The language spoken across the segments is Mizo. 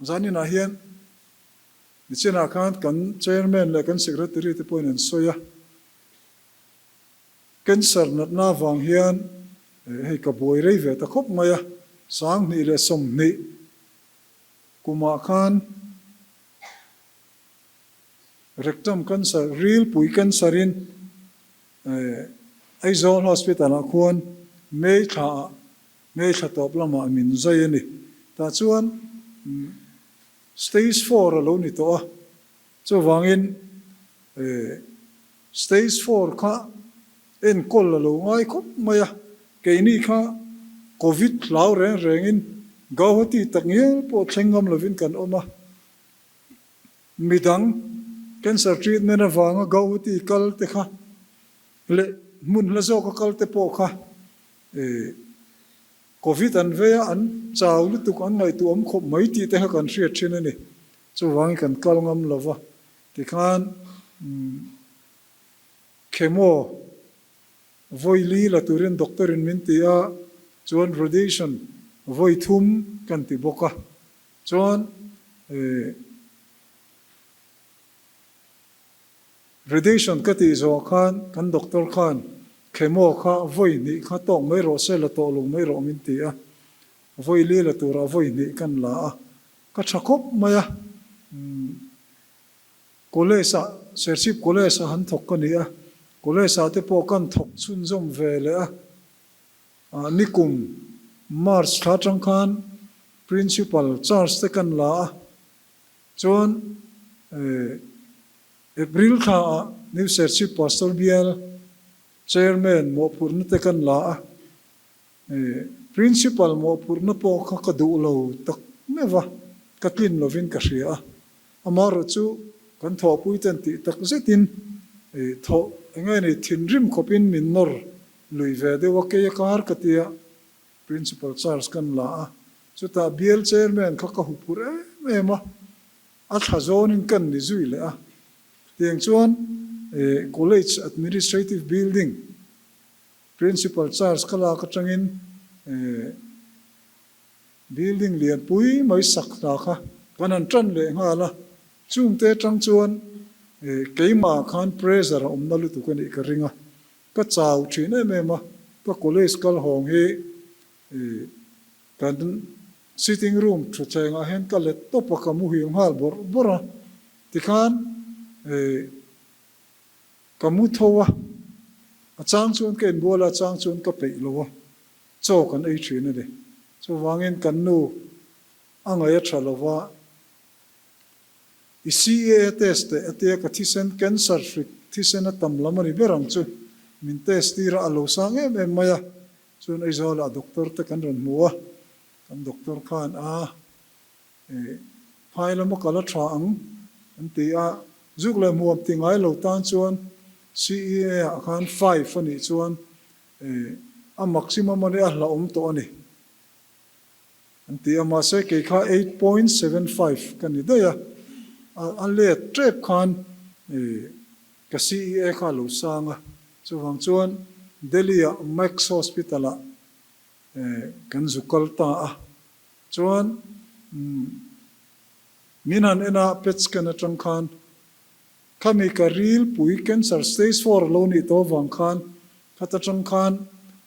Zaninah hian nichinah khan kan Chairman leh kan Secretary te pawhin an sawi a, Cancer natna avang hian hei ka buai rei ve ta khawp mai a, 2020 kumah khan Rectum cancer, rilpui cancer in Aizawl Hospital ah khuan May thla ah May thla tawp lamah min zai a ni. Tah chuan stage four a lo ni tawh a, chuvangin stage four kha enkawl a lo ngai khawp mai a, keini kha Covid hlau reng rengin Gauhati takngial pawh thleng ngam lovin kan awm a, midang cancer treatment avanga Gauhati kal te kha leh hmun hla zawka kal te pawh kha Covid an vei a, an chau lutuk, an ngaihtuah awm khawp mai tih te kha kan hriat thin a ni. Chuvangin kan kal ngam lo va, tikhan chemo vawi li la turin doctor in min ti a, chuan radiation vawi thum kan ti bawk a, chuan Radiation ka tih zawh khan kan doctor khan chemo kha vawi hnih kha tawk mai rawh se la tawh lo mai rawh min ti a, vawi li la turah vawi hnih kan la a, ka tha khawp mai a, college ah Serchhip college ah han thawk ka ni a, college ah te pawh kan thawk chhunzawm ve leh a, nikum March thla atang khan principal charge te kan la a, Chuan April thla ah New Serchhip Pastor Bial Chairman mawhphurhna te kan la a, Principal mawhphurhna pawh kha ka duh lo tak meuh a, ka tlin lovin ka hria a. Amaherawh chu kan thawhpui ten tih tak zetin thawh eng nge ni thinrim khawpin min nawr lui ve deuh a, kei a kar ka tia Principal charge kan la a, chutah bial chairman kha ka huphurh em em a, a thla zawnin kan ni zui leh a. Tiang chuan College Administrative Building Principal charge ka lak atangin building lianpui mai sak hna kha kan han tan leh nghal a, chungte atang chuan keimah khan pressure a awmna lutuk a nih ka ring a. Ka chau thin em em a, ka college kal hawng hi kan sitting room thutthleng ah hian ka let tawp a, ka muhil nghal bawrh bawrh a, tikhan ka mu tho a, a chang chuan ka inbual a, a chang chuan ka peih lo a, chaw kan ei thin a ni. Chuvangin kan nu a ngaih a tha lo va. I CEA test teh a tia ka thisen cancer hrik thisen a tam lam a ni ber ang chu. Min test tir a, a lo sang em em mai a. Chuan Aizawl ah doctor te kan rawn hmu a, kan doctor khan a phai lama kal a tha ang an ti a. Zuk leh hmuam ti ngai lo tan chuan CEA ah khan five a nih chuan a maximum a nia a hlauhawm tawh a ni. An ti a, mahse kei kha 8.75 ka ni daih a, a let tep khan ka CEA kha a lo sang a, chuvang chuan Delhi-ah Max Hospital-ah kan zu kal ta a, chuan min han en a PET scan atang khan khami ka rilpui cancer stage four a lo nih tawh avang khan khata tang khan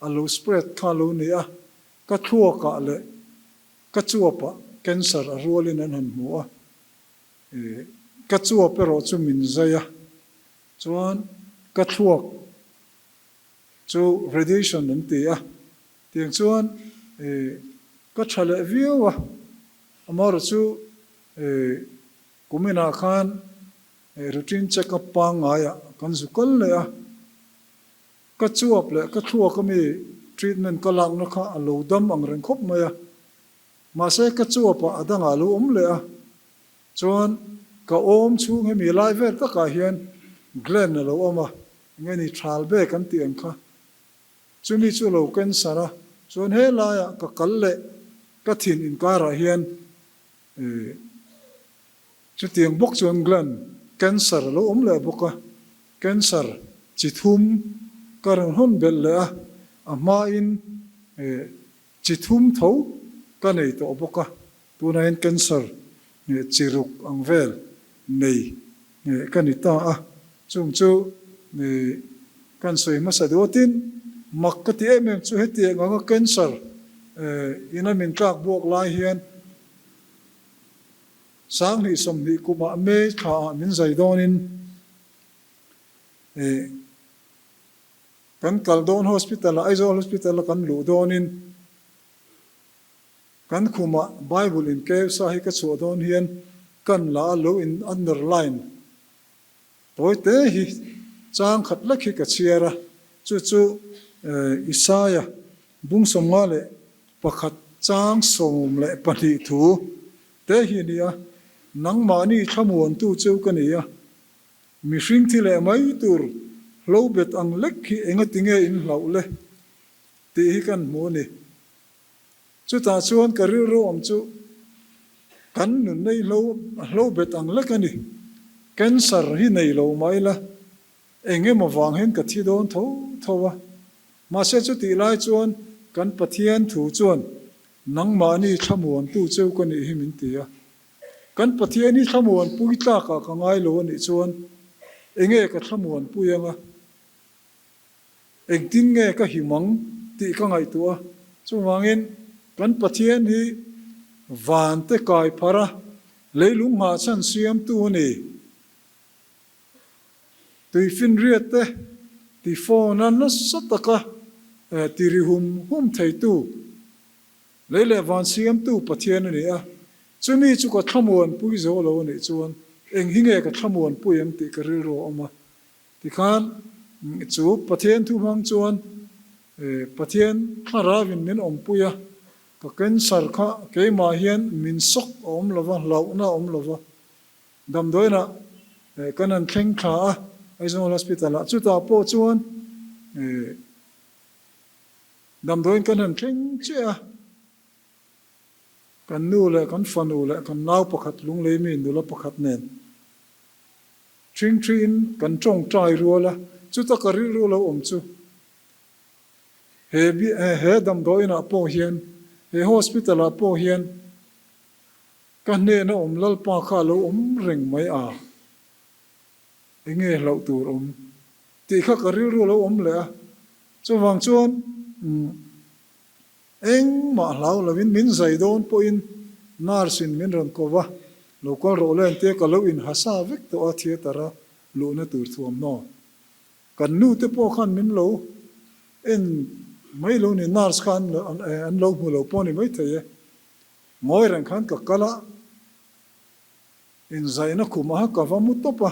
a lo spread kha a lo ni a, Ka thluakah leh ka chuapah cancer a rualin an han hmu a, ka chuap erawh chu min zai a, chuan ka thluak chu radiation an ti a, tiang chuan ka tha leh viau a, amaherawh chu kuminah khan routine check up pangngaiah kan zu kal leh a. Ka chuap leh ka thluak ami treatment ka lakna kha a lo dam ang reng khawp mai a, mahse ka chuapah a dangah a lo awm leh a, chuan ka awm chhung hemi lai vel takah hian gland a lo awm a, enge ni thal bek an tih ang kha, chumi chu a lo cancer a, chuan he laiah ka kal leh ka thin inkarah hian Chutiang bawk chuan gland cancer a lo awm leh bawk a, cancer chi thum ka rawn hawn belh leh a, a hmain chi thum tho ka nei tawh bawk a, tunah hian cancer. Chi ruk ang vel nei ka ni ta a, chung chu kan sawi hmasa duatin mak ka ti em em chu hetiang anga cancer ina min tlak buak lai hian 2020 kumah May thlaah min zai dawnin kan kal dawn hospital-ah Aizawl hospital-a kan luh dawnin Kan khumah Bible in keu sa hi ka chhuah dawn hian kan la a lo in underline tawi te hi chang khat lek hi ka chhiar a, chu chu Isaia bung 51 12 thu te hi a ni a, Nangmahni thlamuantu chu ka ni a, mihring thi leh mai tur hlo bet ang lek hi engatinge in hlauh le tih hi kan hmu a ni. Chutah chuan ka rilru awm chu kan nun nei hlo hlo bet ang lek a ni. Cancer hi nei lo mah ila eng emaw vang hian ka thi dawn tho tho a. Mahse chutih lai chuan kan Pathian thu chuan nangmahni thlamuantu cheu ka nih hi min ti a. Kan Pathian hi thlamuanpui tlakah ka ngai lo a nih chuan enge ka thlamuanpui anga? Engtin nge ka him ang tih ka ngaihtuah a, chuvangin kan Pathian hi vante kai phar a, leilung nghahchhan siamtu a ni. Tuifinriat te tifawna nasa taka ti ri hum hum theitu, lei leh van siamtu Pathian a ni a, chumi chu ka thlamuanpui zo lo a nih chuan eng hi nge ka thlamuanpui ang tih ka rilru a awm a. Tikhan chu Pathian thu hmang chuan Pathian thlarauin min awmpui a, ka cancer kha keimah hian min sawk a awm lova, hlauhna a awm lova. Damdawiinah kan han thleng thla a, Aizawl Hospital ah. Chutah pawh chuan damdawiin kan han thleng chiah a, kan nu leh kan fanu leh kan nau pakhat lunglei mi nula pakhat nen, Ṭhingṭhiin kan ṭawngṭai rual a, chuta ka rilru lo awm chu he he damdawiinah pawh hian, he hospital ah pawh hian ka hnena awm Lalpa kha a lo awm reng mai a, enge hlauh tur awm tih kha ka rilru lo awm leh a, chuvang chuan umm. Engmah hlau lovin min zai dawn pawhin nurse in min rawn ko va, lo kal rawh le an tia ka lo in hasa vek tawh a theatre a luhna tur thuamhnaw. Kan nu te pawh khan min lo en mai lo ni, nurse kha an lo hmu lo pawh a ni maithei e. Ngawi reng khan ka kal a, inzaina khumah ka va mu tawp a,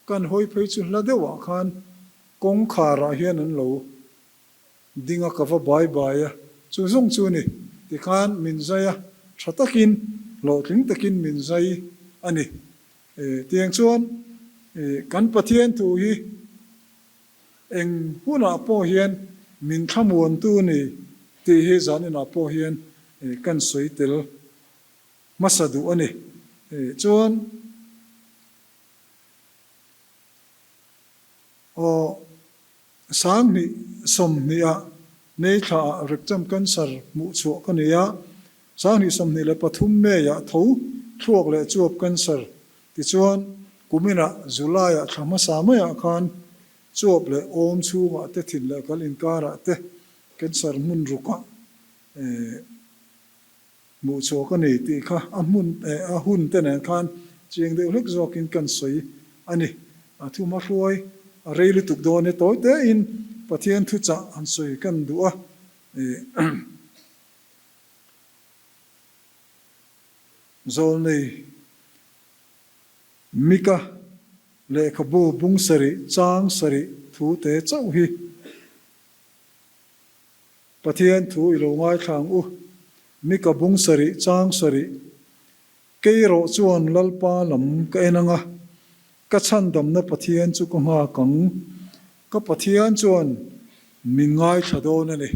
kan hawi phei chu hla deuhah khan kawngkharah hian an lo Ding a ka va bai bai a, chu zawng chu ni. Tikhan min zai a, tha takin, hlawhtling takin min zai a ni. Tiang chuan kan Pathian thu hi eng hunah pawh hian min thlamuantu ni tih hi zaninah pawh hian kan sawi tel hmasa duh a ni. Chuan aw. 2020 ah May thlaah rectum cancer hmuh chhuah ka nei a, 2023 May ah tho thluak leh chuap cancer tichuan kuminah July ah thla hmasa maiah khan chuap leh awm chhungah te thin leh kal inkarah te cancer hmun rukah Hmuh chhuak a ni tih kha a hmun eh a hun te nen khan chiang deuh hlek zawkin kan sawi a ni. A thu hmahruai a rei lutuk dawn e tawi tein Pathian thuchah han sawi kan duh a. Zawlnei Mika lehkhabu bung sarih chang sarih thu te chauh hi. Pathian thu i lo ngaithla ang u. Mika bung sarih chang sarih. Kei erawh chuan Lalpa lam ka en ang a, ka chhandamna Pathian chu ka nghak ang. Ka Pathian chuan min ngaithla dawn a ni.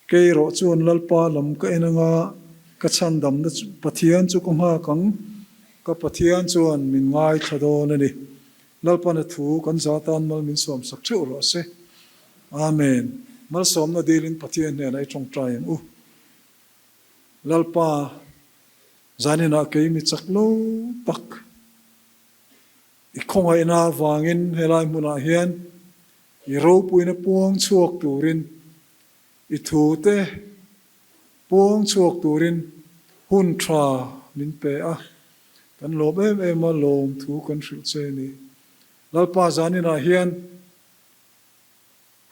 Kei erawh chuan Lalpa lam ka en ang a, ka chhandamna Pathian chu ka nghak ang. Ka Pathian chuan min ngaithla dawn a ni. Lalpana thu kan za tan mal min sawmsak theuh rawh se. Amen. Malsawmna dilin Pathian hnenah i tawngtai ang u. Lalpa. Zaninah kei mi chak lo tak i khawngaihna avangin helai hmunah hian i ropuina puang chhuak turin i thute puang chhuak turin hun tha min pe a, kan lawm em em a, lawm thu kan hrilh che ni. Lalpa zaninah hian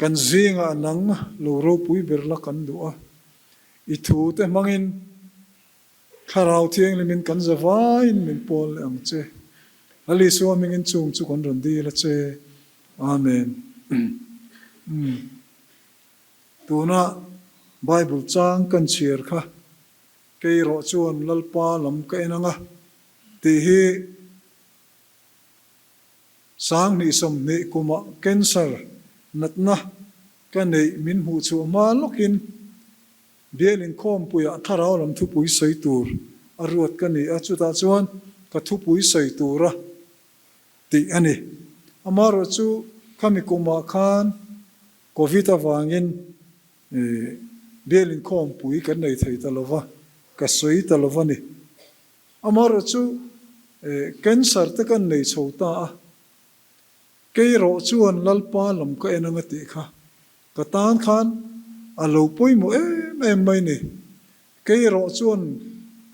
Kan zingah nang lo ropui ber la kan duh a, i thu te hmangin Thlarau Thianghlimin kan za vaiin min pawl leh ang che. Lal Isua hmingin chung chu kan rawn dil a che. Amen. Umm. Tuna Bible chang kan chhiar kha kei rawh chuan Lalpa lam ka en ang a tih hi 2020 kumah cancer natna ka neih min hmuh chhuah hma lawkin bial inkhawmpuiah thlarau lam thupui sawi tur a ruat ka ni a, chutah chuan ka thupui sawi tura tih a ni. Amaherawhchu khami kumah khan Covid avangin bial inkhawmpui kan nei thei ta lova, ka sawi ta lova ni. Amaherawhchu cancer te kan nei chho ta a, kei erawh chuan Lalpa lam ka en anga tih kha ka tan khan a lo pawimawh em em mai ni. Kei erawh chuan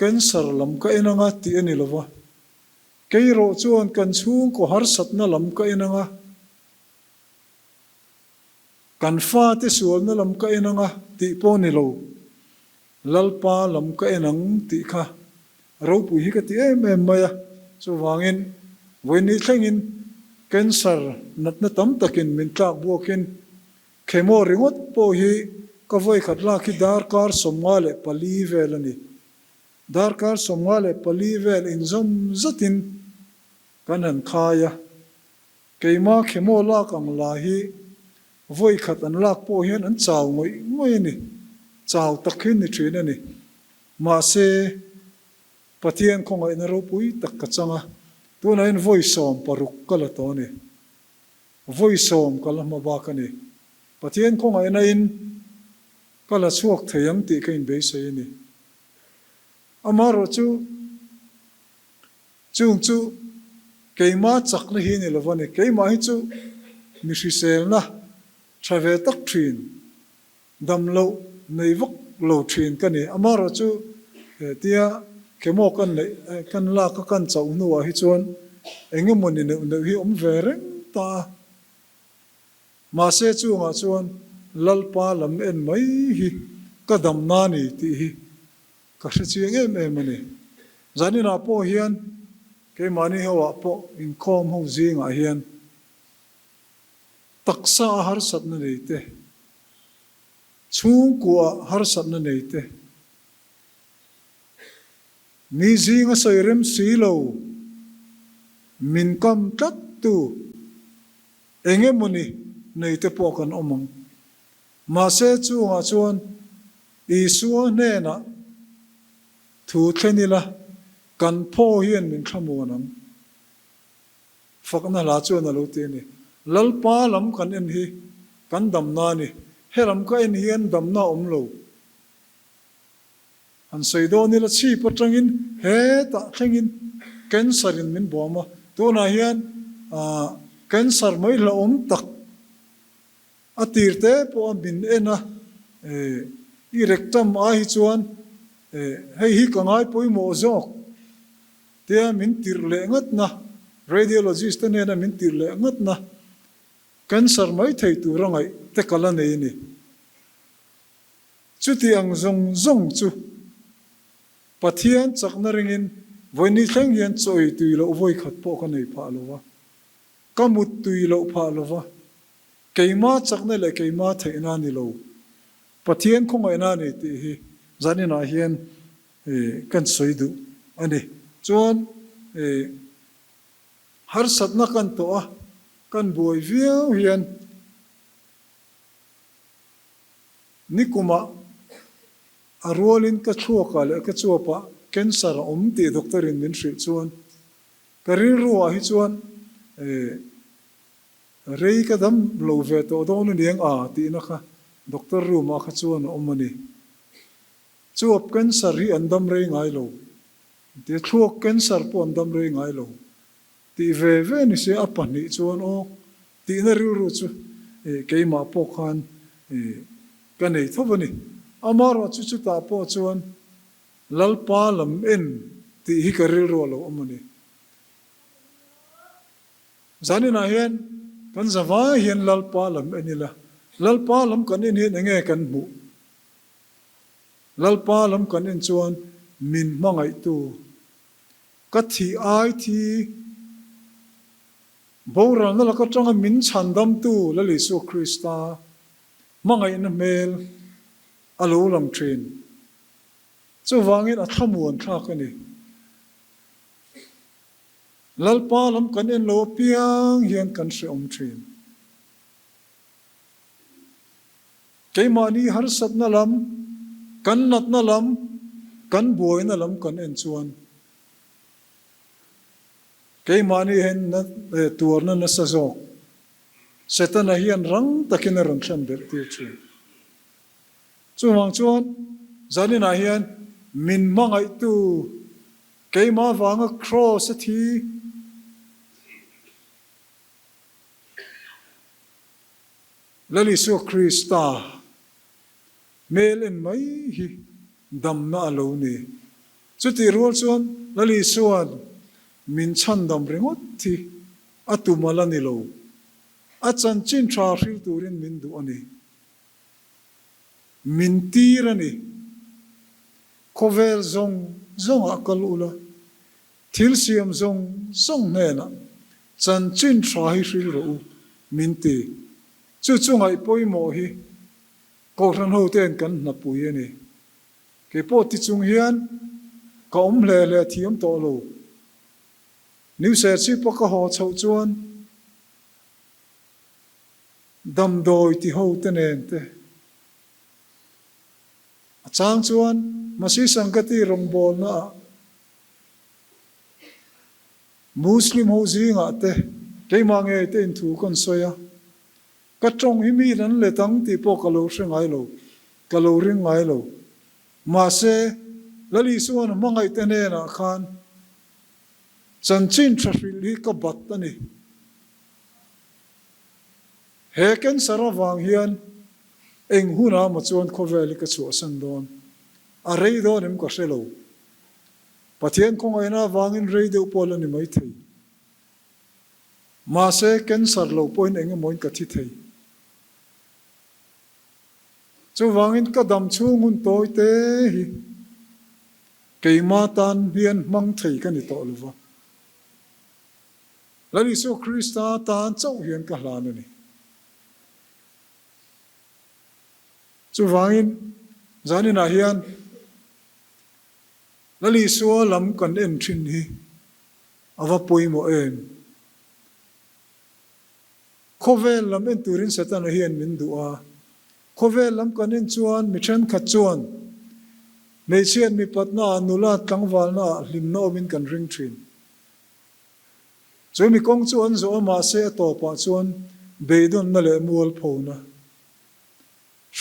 cancer lam ka en anga tih a ni lova, kei erawh chuan kan chhungkaw harsatna lam ka en anga, kan fate sualna lam ka en anga tih pawh ni lo. Lalpa lam ka en ang tih kha ropui hi ka ti em em mai a, chuvangin vawiin thlengin cancer natna tam takin min tlak buakin chemo ringawt pawh hi ka vawikhat lak hi darkar 54 vel a ni. Darkar 54 vel inzawm zatin kan han khai a. Keima chemo lak ang la hi vawi khat an lak pawh hian an chau ngawih ngawih a ni. Chau tak hi ni thin a ni. Mahse, Pathian khawngaihna ropui tak ka chang a, tunah hian vawi 16 ka la tawh a ni. Vawi sawm ka la hma bak a ni. Pathian khawngaihna in ka la chhuak thei ang tih ka inbeisei a ni. Amaherawhchu, Chung chu keimah chakna hi ni lo a ni. Keimah hi chu mi hriselna tha ve tak thin, dam loh nei vak lo thin ka ni. Amaherawh chu tia chemo kan neih kan lak a kan chauh hnuah hi chuan eng emaw ni neuh neuh hi awm ve reng ta a. Mahse chungah chuan Lalpa lam en mai hi ka damna a ni tih hi Ka hre chiang em em a ni. Zaninah pawh hian keimahni hoah pawh inkhawm ho zingah hian taksa a harsatna nei te, chhungkua a harsatna nei te, mi zinga sawi rem si lo, min kam tlat tu eng emawni nei te pawh kan awm ang. Mahse chungah chuan Isua hnenah thu thlen ila, kan phaw hian min thlamuan ang. Fakna hla chuan a lo ti a ni. Lalpa lam kan en hi kan damna a ni. He lam ka en hian damna a awm lo. Han sawi dawn ila chhip atangin hetah thlengin cancer in min bawm a. Tunah hian cancer mai hlauhawm tak A tir te pawh a min en a, i rectum ai hi chuan hei hi ka ngai pawimawh zawk tia min tirh leh ngatna, radiologist te hnena min tirh leh ngatna, cancer mai thei tur a ngaih te ka la nei a ni. Chuti ang zawng zawng chu Pathian chakna ringin vawiin thleng hian chaw ei tui loh vawikhat pawh ka nei phah lo va, ka mut tui loh phah lo va, Keimah chakna leh keimah theihna a ni lo, Pathian khawngaihna a ni tih hi zaninah hian kan sawi duh a ni. Chuan harsatna kan tawh a, kan buai viau hian nikumah a rualin ka thluakah leh ka chuapah cancer a awm tih doctor in min hrilh chuan ka rilruah hi chuan Rei ka dam lo ve tawh dawn a niang a tihna kha doctor room ah kha chuan a awm a ni. Chuap cancer hi an dam rei ngai lo. Tia thluak cancer pawh an dam rei ngai lo tih ve ve ni se a pahnih chuan aw tihna rilru chu keimah pawh khan ka nei tho a ni. Amaherawh chu chutah pawh chuan Lalpa lam en tih hi ka rilru a lo awm a ni. Zaninah hian kan zavai hian Lalpa lam en ila, Lalpa lam kan en hian enge kan hmuh? Lalpa lam kan en chuan min hmangaihtu, ka thih ai thi boralna laka tanga min chhandamtu Lal Isua Krista hmangaihna hmel a lo lang thin. Chuvangin a thlamuan thlak a ni. Lalpa lam kan en lo apiang hian kan hrehawm thin. Keimahni harsatna lam, kan natna lam, kan buaina lam kan en chuan keimahni hian tuarna nasa zawk Setana hian rang takin a rawn thlen belh tir thin. Chuvang chuan zaninah hian min hmangaihtu keimah vanga Kraws a thi. Lal Isua Krista hmel en mai hi damna a lo ni. Chutih rual chuan Lal Isua'n min chhandam ringawt hi a tum a la ni lo. A chanchin tha hril turin min duh a ni. Min tir a ni. Khawvel zawng zawngah kal ula, Thil siam zawng zawng hnenah chanchin tha hi hril rawh u, min ti. Chu chu ngaih pawimawh hi Kohhran hote'n kan hnapui a ni. Kei pawh ti chung hian ka awm hle hle thiam tawh lo. New Serchhip-a ka haw chhoh chuan damdawi ti hote nen te a chang chuan Masi Sangati rawngbawlnaah Muslim ho zingah te keimah ngei te in thu kan sawi a, ka tawng hi mi an let ang tih pawh ka lo hre ngai lo, ka lo ring ngai lo. Mahse, Lal Isua'n hmangaih te hnenah khan chanchin tha hrilh hi ka bat a ni. He cancer avang hian eng hunah maw chuan khawvel hi ka chhuahsan dawn, a rei dawn em ka hre lo. Pathian khawngaihna avangin rei deuh pawh la ni mai thei. Mahse, cancer lo pawhin eng emawin ka thi thei. Chuvangin ka dam chhung hun tawi te hi keima tan hian hmang thei ka ni tawh lova. Lal Isua Krista tan chauh hian ka hlan a ni. Chuvangin zaninah hian Lal Isua lam kan en thin hi a va pawimawh em? Khawvel lam en turin Setana hian min duh a. Khawvel lam kan en chuan mi thenkhat chuan hmeichhiat mipatna ah nula tlangvalna ah hlimna awmin kan ring thin. Chu mi kawng chu an zawh a mahse a tawpah chuan beidawnna leh mualphona,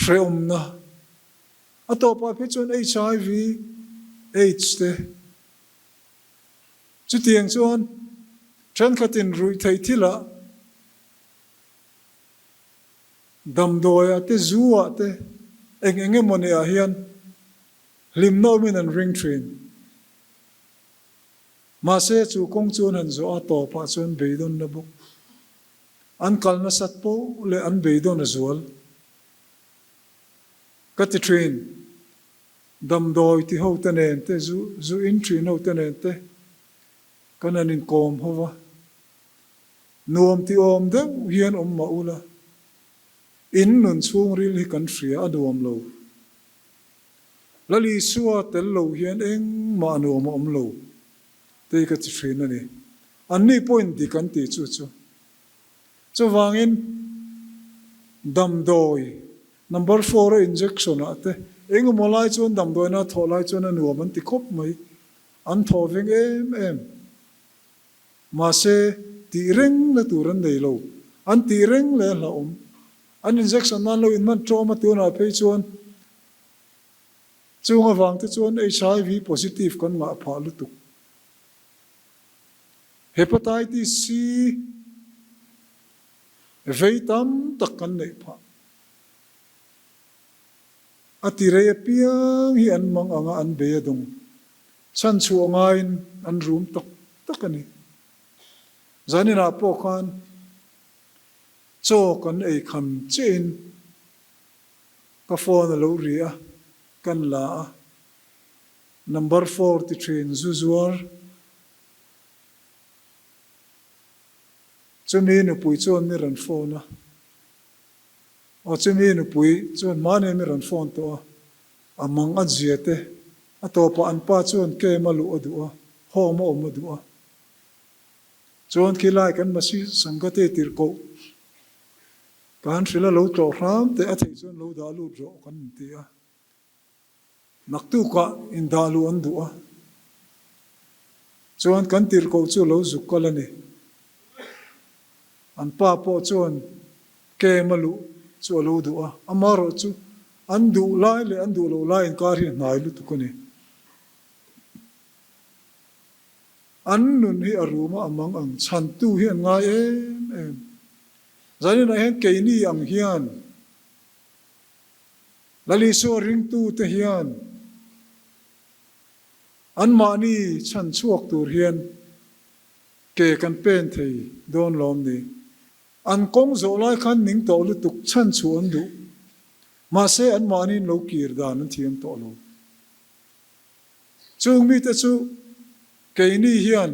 hrehawmna, A tawpah phei chuan HIV, aids te. Chutiang chuan thenkhatin ruih theih thilah, damdawiah te, zu-ah te, eng eng emaw ni ah hian hlimna awmin an ring thin. Mahse chu kawng chu an han zawh a, tawpah chuan beidawnna bawk. An kal nasat poh leh an beidawn a zual. Ka ti thin. Damdawi ti ho te nen te, zu zu in thin ho te nen te kan han inkawm ho va. Nuam ti awm deuh hian awm mah ula, in nun chhungril hi kan hria a nuam lo. Lal Isua tel lo hian engmah a nuam a awm lo tei ka ti thin a ni. Anni pawhin dik an ti chu chu. Chuvangin damdawi number four a injection ah te engemaw lai chuan damdawina a thawh lai chuan a nuam an ti khawp mai, an thaw veng em em. Mahse tih reng la tur an nei lo, an tih reng leh a hlauhawm. An injection nan lo inhman ṭawm a tunah phei chuan chung avang te chuan HIV positive kan ngah phah lutuk. Hepatitis C vei tam tak kan neih phah. A ti rei apiang hi an mang anga an bei a dawng. Chhanchhuah ngaiin an rum tak tak a ni. Zaninah pawh khan chaw kan ei kham chiahin ka phone a lo ri a, kan la a. Number four ti thin zu zuar. Chumi nupui chuan mi rawn phone a. Aw chumi nupui chuan mahni mi rawn phone tawh a, a mang a zia te, a tawpah an pa chuan camp a luh a duh a, home a awm a duh a. Chuan khilai kan Masi Sangate tirhkoh kan hrilh a lo tlawh hram teh a theih chuan lo dah lut rawh kan inti a. Naktukah indah luh an duh a, chuan kan tirhkoh chu lo zuk kal a ni. An pa pawh chuan kem a luh chu a lo duh a, amaherawh chu an duh lai leh an duh loh lai inkar hi a hnai lutuk a ni. An nun hi a rum a, a mang ang chhantu hi an ngai em em. Zaninah hian keini ang hian. Lalisua ringtute hian anmahni chhan chhuak tur hian ke kan pen thei dawn lawm ni? An kawng zawh lai khan ning tawh lutuk chhan chhuah an duh. Mahse anmahniin lo kir dan an thiam tawh lo. Chung mite chu keini hian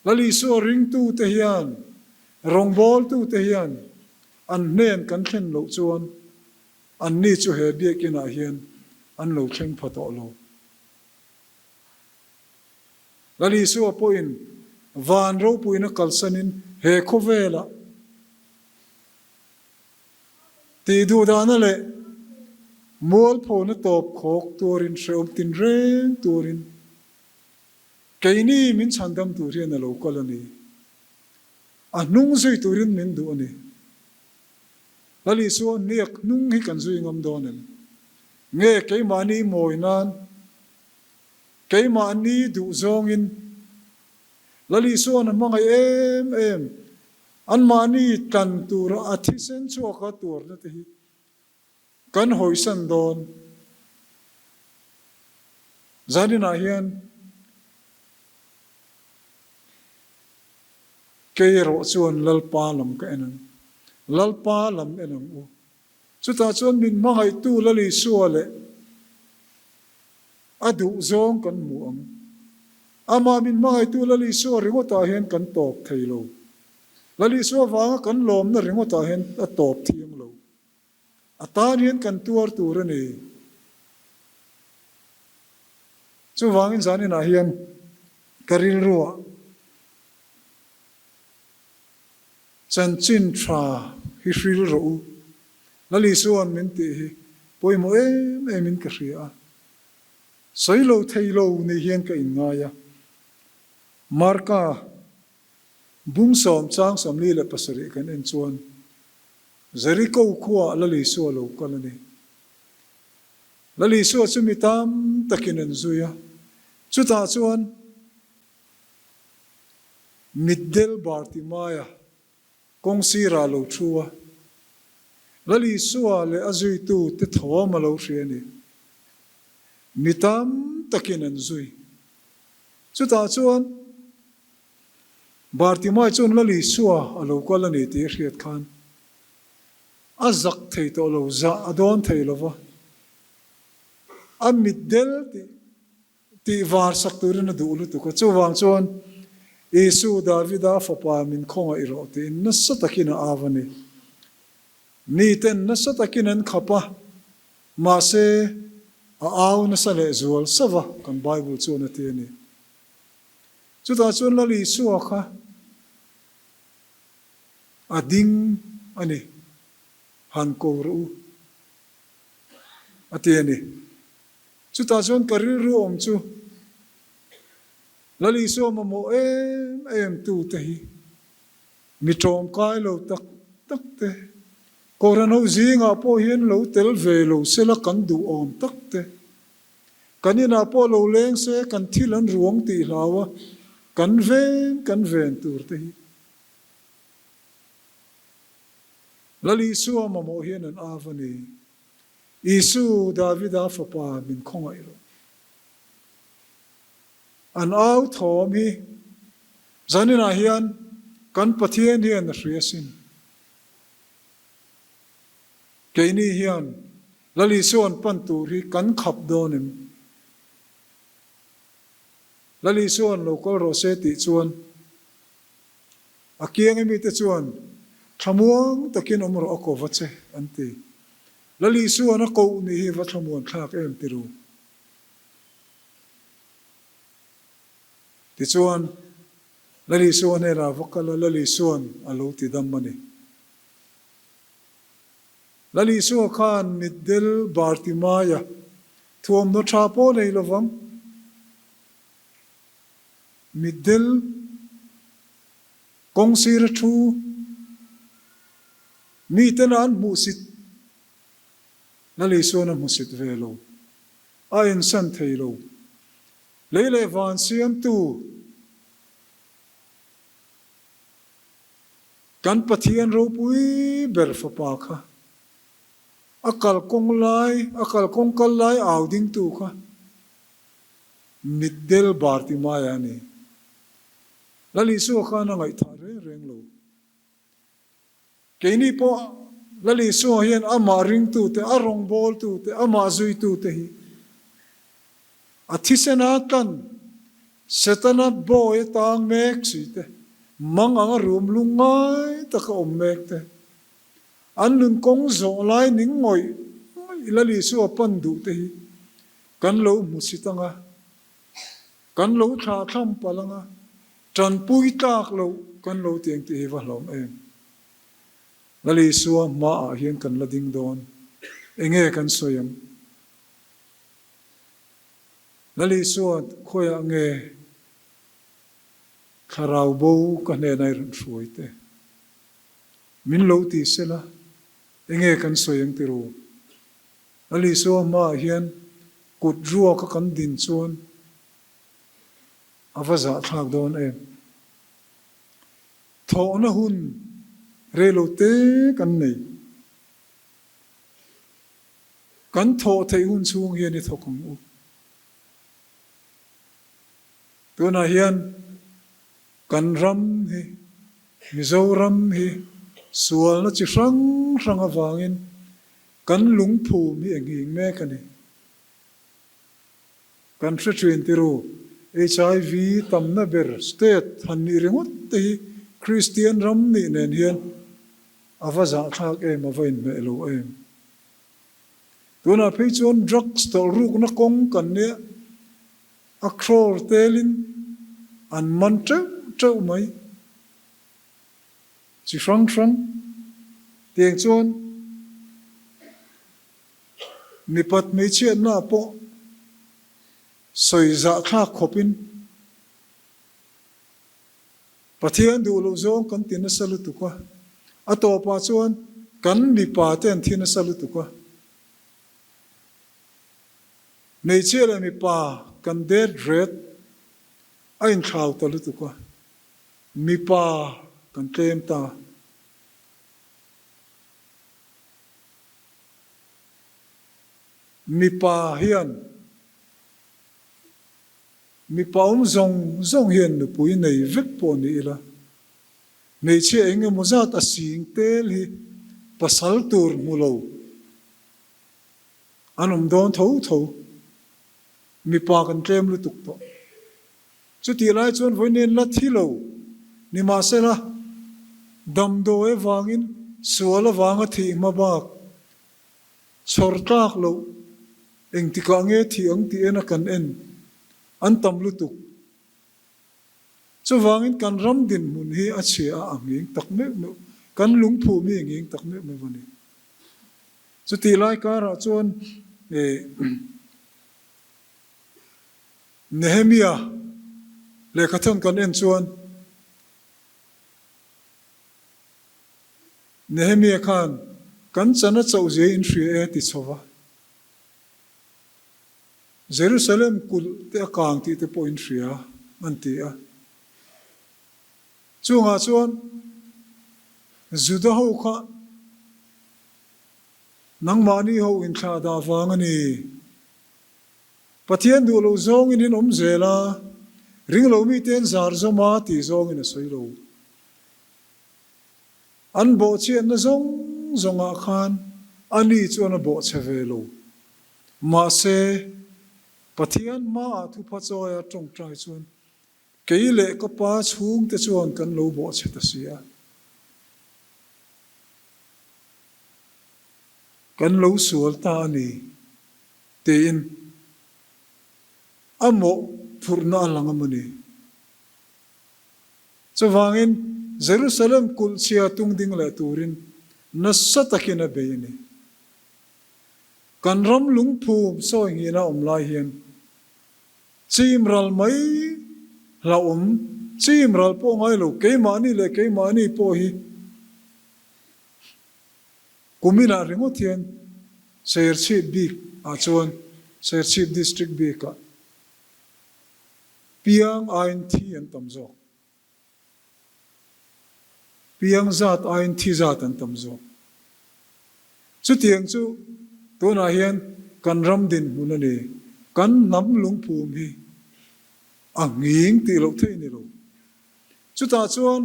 Lalisua ringtute hian rawngbawltute hian An hnen kan thlen loh chuan anni chu he biakinah hian an lo thleng pha tawh lo. Lal Isua pawhin van ropuina kalsanin he khawvelah tihduhdahna leh mualphona tawp khawk tuarin hrehawm tinreng turin keini min chhandam tur hian a lo kal a ni. A hnung zui turin min duh a ni. Lal Isua hniak hnung hi kan zui ngam dawn em? Nge keimahni mawi nan, keimahni duh zawngin Lal Isua'n a hmangaih em em, anmahni tlan tura a thisen chhuaka tuarna te hi kan hawisan dawn. Zaninah hian Kei erawh chuan Lalpa lam ka en ang. Lalpa lam en ang u. Chutah chuan min hmangaihtu Lal Isua leh a duh zawng kan hmu ang. Amah min hmangaihtu Lal Isua ringawtah hian kan tawp thei lo. Lal Isua vanga kan lawmna ringawtah hian a tawp thiang lo. A tan hian kan tuar tur a ni. Chuvangin zaninah hian ka rilruah chanchin tha hi hril rawh u. Lal Isua'n min tih hi pawimawh em emin ka hria a. Sawi lo thei lo ni hian ka inngai a. Marka bung sawm chang 47 kan en chuan Jeriko khuaah Lal Isua lo kal a ni. Lal Isua chu mi tam takin an zui a, chutah chuan mitdel Bartimaia kawng sirah a lo thu a, Lal Isua leh a zuitu te thawm a lo hria a ni. Mi tam takin an zui. Chutah chuan Bartimai chuan Lal Isua a lo kal a ni tih a hriat khan a zak thei tawh lo, zah a dawn thei lo va, a mit del tih tih var sak turin a duh lutuk a. Chuvang chuan Isu, Davida fapa min khawngaih rawh tiin nasa takin a au a ni. Miten nasa takin an khap a, mahse a au nasa lehzual sava kan Bible chuan a ti a ni. Chutah chuan Lal Isua kha a ding a ni, han ko rawh u, a ti a ni. Chutah chuan ka rilru awm chu Lal Isua mamawh em em tute hi mi tawngkai lo tak tak te, Kohhran ho zingah pawh hian lo tel ve lo sela kan duh awm tak te, Kan inah pawh lo leng se kan thil an ruang tih hlau a. Kan veng kan ven tur te hi Lal Isua mamawh hian an av a ni. Isu, Davida fapa min khawngaih rawh. An au thawm hi zaninah hian kan Pathian hian a hria sin. Keini hian Lal Isua an pan tur hi kan khap dawn em? Lal Isua an lo kal rawh se tih chuan a kiang i mite chuan thlamuang takin awm rawh a ko va che an ti. Lal Isua an a koh nih hi va thlamuan thlak em ti ru. Tichuan Lal Isua hnenah va kal a, Lal Isua'n a lo ti dam a ni. Lal Isua khan mitdel Bartimaia thuamhnaw tha pawh nei lovang. Mitdel kawng sira thu mitena an hmuhsit Lal Isua'n a hmusit ve lo. A ensan thei lo. Lei leh van siamtu Kan Pathian ropui ber fapa kha a kalkawng lai, a kalkawng kal lai au dingtu kha mitdel Bartimaia a ni. Lal Isua khan a ngaihthah reng reng lo. Keini pawh Lal Isua hian amah ringtute, a rawngbawltute, amah zuitute hi a thisen a tlan, Setana bawi a tang mek si te, mang anga rum lung ngai taka awm mek te, an nun kawng zawh lai ning ngawih ngawih Lal Isua pan duh te hi kan lo hmu si tang a, kan lo thlahthlam palh ang a, Tanpui tlak loh kan lo ti ang tih hi va hlawm em? Lal Isua hmaah hian kan la ding dawn. Enge kan sawi ang? Lal Isua khawiah nge thlarau bo ka hnena i rawn hruai te? Min lo ti sela, enge kan sawi ang ti ru? Lal Isua hmaah hian kut ruaka kan din chuan A va zahthlak dawn em? Thawhna hun reilo te kan nei. Kan thawh theih hun chhung hian i thawk ang u. Tunah hian kan ram hi, Mizoram hi sualna chi hrang hrang avangin kan lungphum hi enghing mek a ni. Kan hre thin tiru, HIV tamna ber state han nih ringawt te hi Kristian ram nih nen hian a va zahthlak em, a va inhmeh lo em. Tunah phei chuan drugs tawlh rukna kawng kan nia, a crore telin an man teuh teuh mai. Chi hrang hrang tiang chuan Mipat hmeichhiatna pawh sawi zahthlak khawpin Pathian duh loh zawng kan ti nasa lutuk a, a tawpah chuan kan mipa te an thi nasa lutuk a. Hmeichhia leh mipa kan death rate a inthlau ta lutuk a, mipa kan tlem ta. Mipa hian, mipa awm zawng zawng hian nupui nei vek pawh ni ila, hmeichhia eng emaw zat a sing tel hi pasal tur hmu lo an awm dawn tho tho. Mipa kan tlem lutuk tawh. Chutih lai chuan vawiin la thi lo nimahsela damdawi avangin sual avanga thih hma bak chhawr tlak loh engtikah nge thih ang tih ena kan en an tam lutuk. Chuvangin kan ram dinhmun hi a chhia a a nghing tak meuh meuh, kan lungphu mi a nghing tak meuh meuh a ni. Chutih lai karah chuan eh. Nehemia lehkhathawn kan en chuan Nehemia khan kan chan a chauh zia in hria e ti chho va. Jerusalem kulh te a kang tih te pawh in hria an ti a. Chungah chuan Juda ho kha nangmahni ho inthlah dah vang a ni. Pathian duh lo zawngin in awm zel a, ring lo mite an zar zawm a tih zawngin a sawi lo. An bawhchhiatna zawng zawngah khan ani chuan a bawhchhe ve lo. Mahse, Pathian hmaah thupha chawia tawngtai chuan kei leh ka pa chhungte chuan kan lo bawhchhe ta si a. Kan lo sual ta a ni, tiin a mawhphurhna a lang a maw ni? Chuvangin, Jerusalem kulh chhia tung ding leh turin nasa takin a bei a ni. Kan ram lungphum sawi nghihna awm lai hian chim ral mai hlauhawm, chim ral pawh ngai lo, keimahni leh keimahni pawh hi kuminah ringawt hian Serchhip bik ah chuan Serchhip District bikah Piang aiin thi an tam zawk. Piang zat aiin thi zat an tam zawk. Chutiang chu tunah hian kan ram dinhmun a ni. Kan hnam lungphum hi a nghing tih loh theih a ni lo. Chutah chuan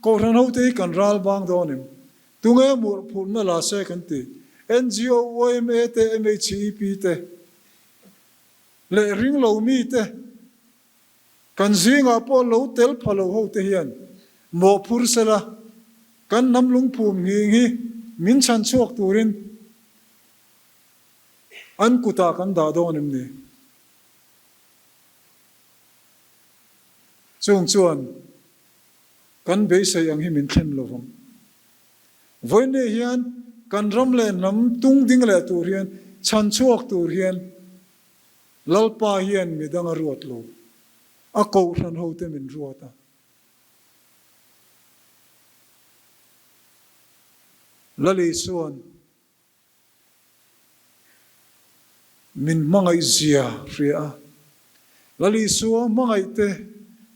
Kohhran hote hi kan ral bang dawn em? Tunge mawhphurhna la se kan ti? NGO, yma te, MHEP te, Leh ring lo mite, kan zingah pawh lo tel pha lo ho te hian mawhphur sela, kan hnam lungphum nghing hi min chhan chhuak turin an kutah kan dah dawn em ni? Chung chuan kan beisei ang hi min thlen lo vang. Vawiinni hian kan ram leh hnam tung ding leh tur hian chhan chhuak tur hian Lalpa hian midang a ruat lo, a kohhran hote min ruat a. Lal Isua'n Min hmangaih zia hria a, Lal Isua hmangaih te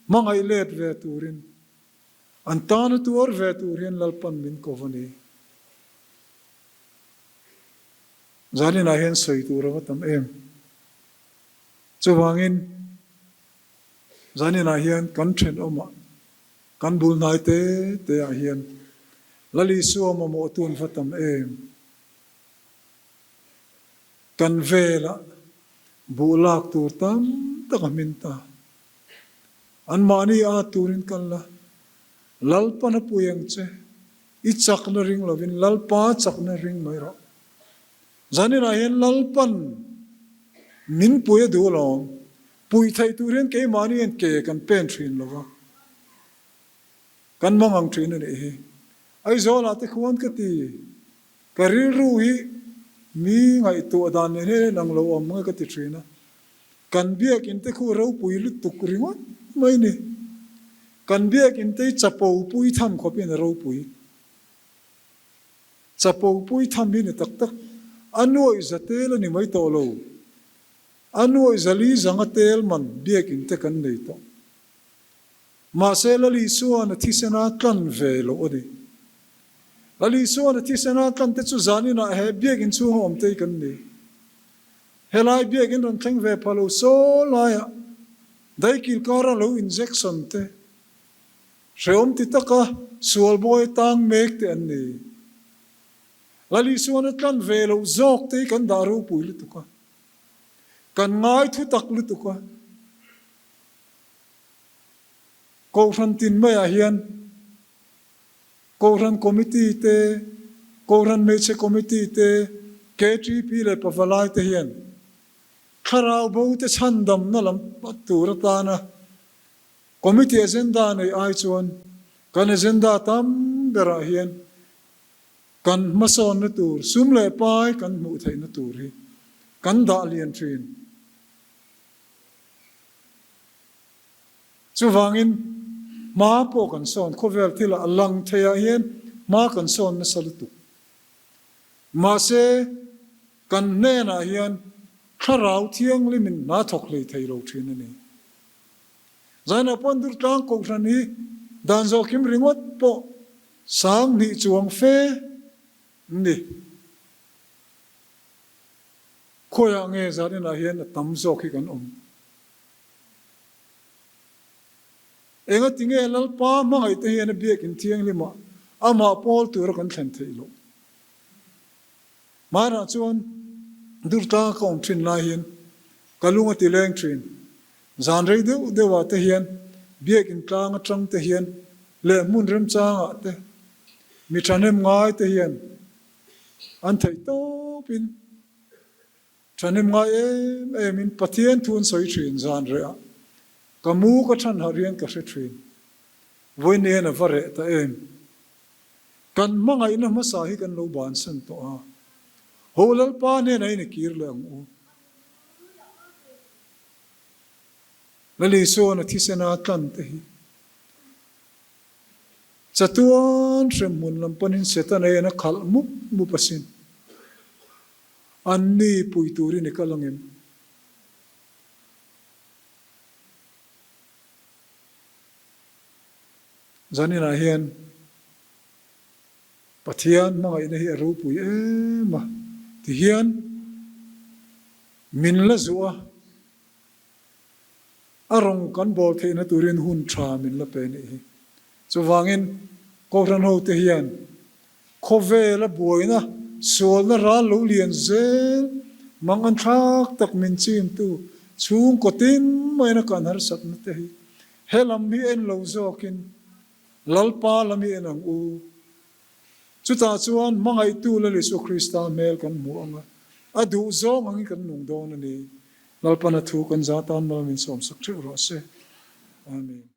hmangaih let ve turin, an tana tuar ve tur hian Lalpan min ko va ni. Zaninah hian sawi tur a va tam em. Chuvangin zaninah hian kan thenawmah, kan bul hnai te te ah hian Lal Isua mamawh tun va tam em. Kan velah buh lak tur tam tak a hmin ta. Anmahni a turin kal la, Lalpan a pui ang che, i chakna ring lovin Lalpa chakna ring mai rawh. Zaninah hian Lalpan min pui a duh alawm, pui theih tur hian keimahni hian ke kan pen thin lo va. Kan mang ang thin a nih hi. Aizawlah te khuan ka ti, ka rilru hi mi ngaihtuah dan nen hian en ang lo awm nge ka ti thin a. Kan biakin te khu ropui lutuk ringawt mai ni. Kan biakin te hi chapo pui tham khawpin a ropui. Chapo pui tham hi ni tak tak. A nuaih za tel a ni mai tawh lo. A nuaih za li zanga tel man biakin te kan nei tawh. Mahse, Lal Isua'n a thisen a tlan ve loh a ni. Lal Isua'n a thisen a tlan te chu zaninah he biakinn chhunga awm te hi kan ni. Helai biakinn rawn thleng ve pha lo saw laiah daikil kara lo injection te, hrehawm ti taka sual bawi tang mek te an ni. Lal Isua'n a tlan ve loh zawk te hi kan dah ropui lutuk a, kan ngai thu tak lutuk a. Kohhran tin maiah hian Kohhran Committee te, Kohhran Hmeichhe Committee te, KTP leh Pavalai te hian thlarau bo te chhandamna lam tur atana Committee agenda nei ai chuan kan agenda tam berah hian kan hmasawnna tur, sum leh pai kan hmuh theihna tur hi kan dah lian thin. Chuvangin, hma pawh kan sawn, khawvel thila a lang theiah hian hma kan sawn nasa lutuk. Mahse, kan hnenah hian Thlarau Thianghlimin hna thawk hlei thei lo thin a ni. Zainah pawn Durtlang Kohhran hi Dan zawhkim ringawt pawh 2000 chuang fe an ni. Khawiah nge zaninah hian a tam zawk hi kan awm? Engati nge Lalpa hmangaihte hian a biakin thianghlimah amah pawl tura kan thlen theih loh? Hmanah chuan Durtlang ka awm thin lai hian ka lung a ti leng thin. Zan rei deuh deuhah te hian biakin tlang atang te hian leh hmun remchangah te mi thahnem ngai te hian an theih tawpin thahnem ngai em em in Pathian thu an sawi thin zan rehah ka mu ka than harh hian ka hre thin. Vawiin hian a va reh ta em. Kan hmangaihna hmasa hi kan lo bansan tawh a, Ho Lalpa hnenah in i kir leh ang u. Lal Isua'n a thisena tlan te hi chatuan hremhmun lam panin Setana hian a khalh mup mup asin. Anni pui turin i kal angem? Zaninah hian Pathian hmangaihna hi a ropui em a, tihian min la zuh a, a rawng kan bawl theihna turin hun tha min la pe nih hi. Chuvangin Kohhran hote hian khawvela buaina sualna ral lo lian zel mang an thlak tak min chimtu chhungkaw tin maina kan harsatna te hi He lam hi en lo zawkin Lalpa lam hi en ang u. Chutah chuan hmangaihtu Lal Isua Krista hmel kan hmu ang a, a duh zawng angin kan nung dawn a ni. Lalpana thu kan za tan mal min sawmsak theuh rawh se. Amen.